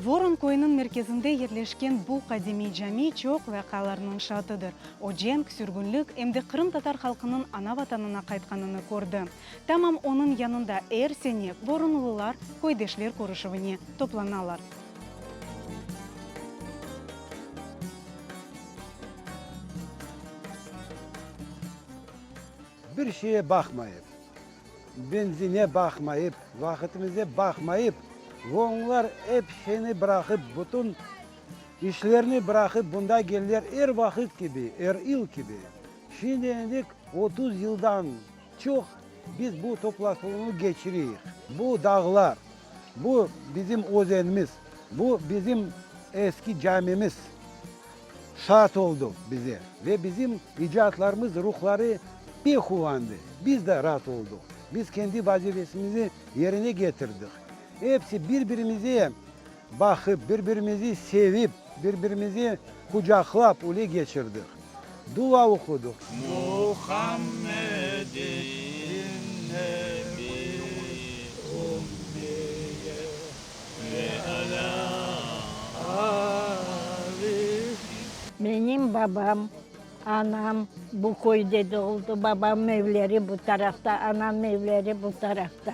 Voron köyüniñ merkezinde yerleşken bu qadimiy cami çoq vaqialarnıñ şaatıdır. O cenk, sürgünlik, em de qırımtatar halqınıñ ana vatanına qaytqanını kördi. Tamam onıñ yanında er sene voronlılar köydeşler körüşüvine toplanalar. Bir şeye baqmayıp, benzine baqmayıp, vaqıtımıza baqmayıp, voronlar ep şeyni bıraqıp, bütün işlerini bıraqıp bunda keldiler er vaqıt kibi, er yıl kibi. Şimdi endi 30 yıldan çoq biz bu toplaşuvnı keçireyik. Bu dağlar, bu bizim özenimiz, bu bizim eski camimiz şaat oldı bize ve bizim icatlarımız ruhları pek quvandı. Biz de raat oldıq. Biz kendi vazifesimizi yerine ketirdik. Episi bir-birimize baqıp, bir-birimizi sevip, bir-birimizi qucaqlap öyle keçirdik. Dua oqudıq. Muhammedin nebi ummiye ve alâ âlihi. Menim babam, anam bu köyde doğuldı. Babamnıñ evleri bu tarafta, anamnıñ evleri bu tarafta.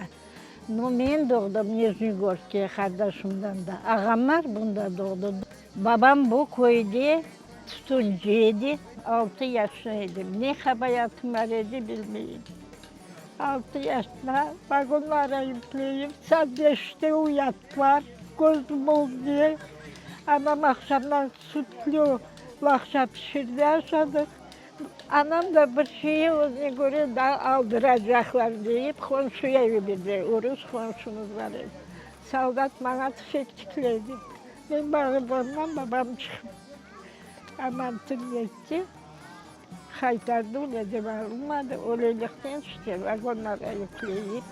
Nu, men doğdım Nijnegorske, qardaşımdan da. Ağamlar bunda doğdı. Babam bu köyde tutuncı edi. Altı yaşlı edim. Ne qabaatım bar edi, bilmeyim. Altı yaşta vagonlara yükleyip, saat beşte uyattılar, közüm oldu. Anam aqşamdan sütlü laqça pişirdi, aşadıq. Anam da bir şeyi özüne köre daa aldıracaqlar deyip, qomşuya yiberdi, orus qomşumız bar edi. Soldat maña tüfek tikledi. Men bağırğandan babam çıqıp, anam tüñetti, qaytardı, öyle de alınmadı. Öyleliknen işte vagonlara yükleyip,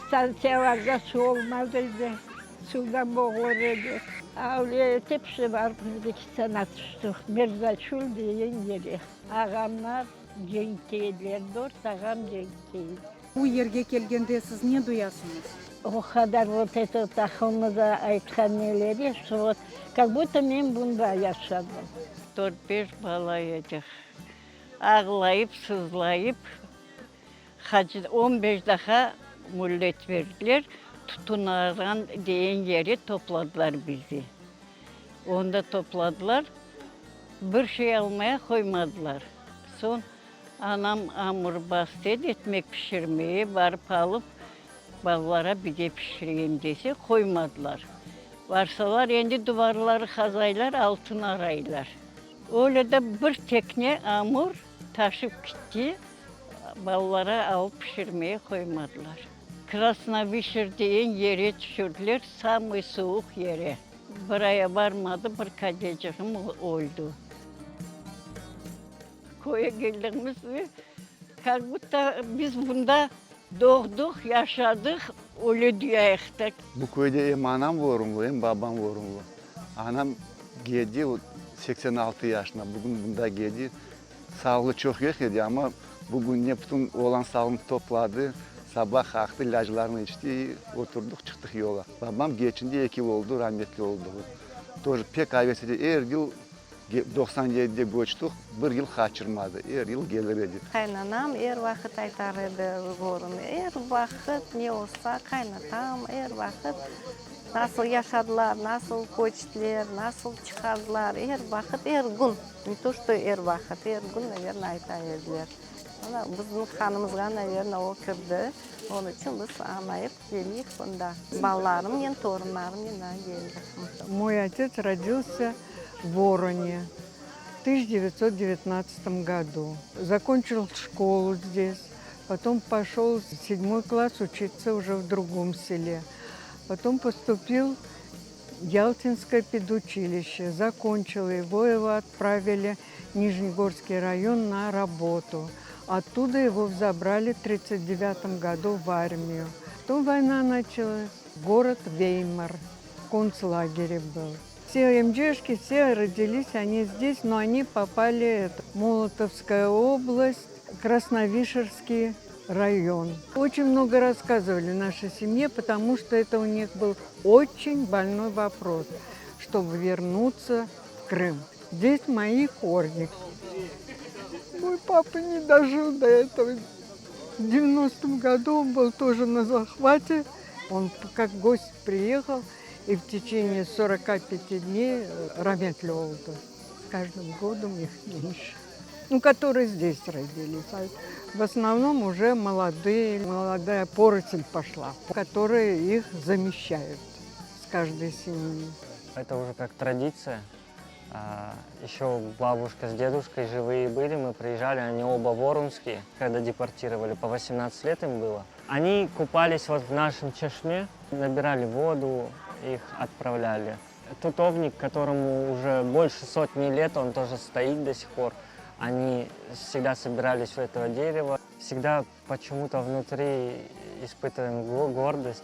stantsiyalarda suv olmaz edi, suvdan boğulır edik. Öyle etip işte barıp Özbekistana tüştik, Mirzaçül degen yere. Ağamlar cenkte ediler, dört ağam cenkte edi. Bu yerge kelgende siz ne duyasıñız? O qadar vot eto taqımımıza aytqan neleri, şto vot kak budto men bunda yaşadım. Dört-beş bala edik. Ağlayıp, sızlayıp, hacı 15 daha müllet berdiler, Tutunaran degen yere topladılar bizi. Onda topladılar, bir şey almaya qoymadılar. Soñ anam amur bastı edi, etmek pişirmeye, barıp alıp, balalara bide pişireyim dese, qoymadılar. Barsalar, endi duvarları qazaylar, altın araylar. Öyle de bir tekne amur taşıp kitti, balalara alıp pişirmeye qoymadılar. Krasnovişer degen yere tüşürdiler, samıy suvuq yere. Bir aya barmadı, bir kadeciğim öldi. Köye keldigimiz ve kak budto biz bunda doğdıq, yaşadıq, öyle duyayıq da. Bu köyde em anam vorunlı, em babam vorunlı. Anam gedi, 86 yaşında, bugün bunda gedi. Sağlığı çoq yoq edi, amma bugün bütün olan sağlığını topladı, saba qalqtı, ilâclarını içti, oturdıq, çıqtıq yola. Babam geçindi, eki yıl oldı rametli oldığı. Тоже pek aves edi, er yıl 97-de köçtik, bir yıl qaçırmadı, er yıl kelir edi. Qaynanam er vaqıt aytar edi Vorun, er vaqıt ne olsa, qaynatam er vaqıt nasıl yaşadılar, nasıl köçtiler, nasıl çıqardılar, er vaqıt, er kün, ne to что er vaqıt, er kün, naverno, ayta ediler. Mına bizim qanımızğa, naverno, o kirdi, onıñ içün biz añlayıp keliyik bunda. Balalarımnen, torunlarımnen daa keldik. Мой отец родился в Вороне в 1919 году. Закончил школу здесь, потом пошел в седьмой класс учиться уже в другом селе. Потом поступил в Ялтинское педучилище, закончил его, его отправили в Нижнегорский район на работу. Оттуда его забрали в 1939 году в армию. Потом война началась, город Веймар, в концлагере был. Все МДшки, все родились они здесь, но они попали в Молотовская область, Красновишерский район. Очень много рассказывали нашей семье, потому что это у них был очень больной вопрос. Чтобы вернуться в Крым. Здесь мои корни. Мой папа не дожил до этого. В 90-м году он был тоже на захвате. Он как гость приехал и в течение 45 дней rahmetli oldı. С каждым годом их меньше. Ну, которые здесь родились. А в основном уже молодые, молодая поросль пошла, которые их замещают с каждой семьи. Это уже как традиция. Еще бабушка с дедушкой живые были, мы приезжали, они оба ворунские, когда депортировали, по 18 лет им было. Они купались вот в нашем çeşme, набирали воду, их отправляли. Тутовник, которому уже больше сотни лет, он тоже стоит до сих пор. Они всегда собирались у этого дерева. Всегда почему-то внутри испытываем гордость.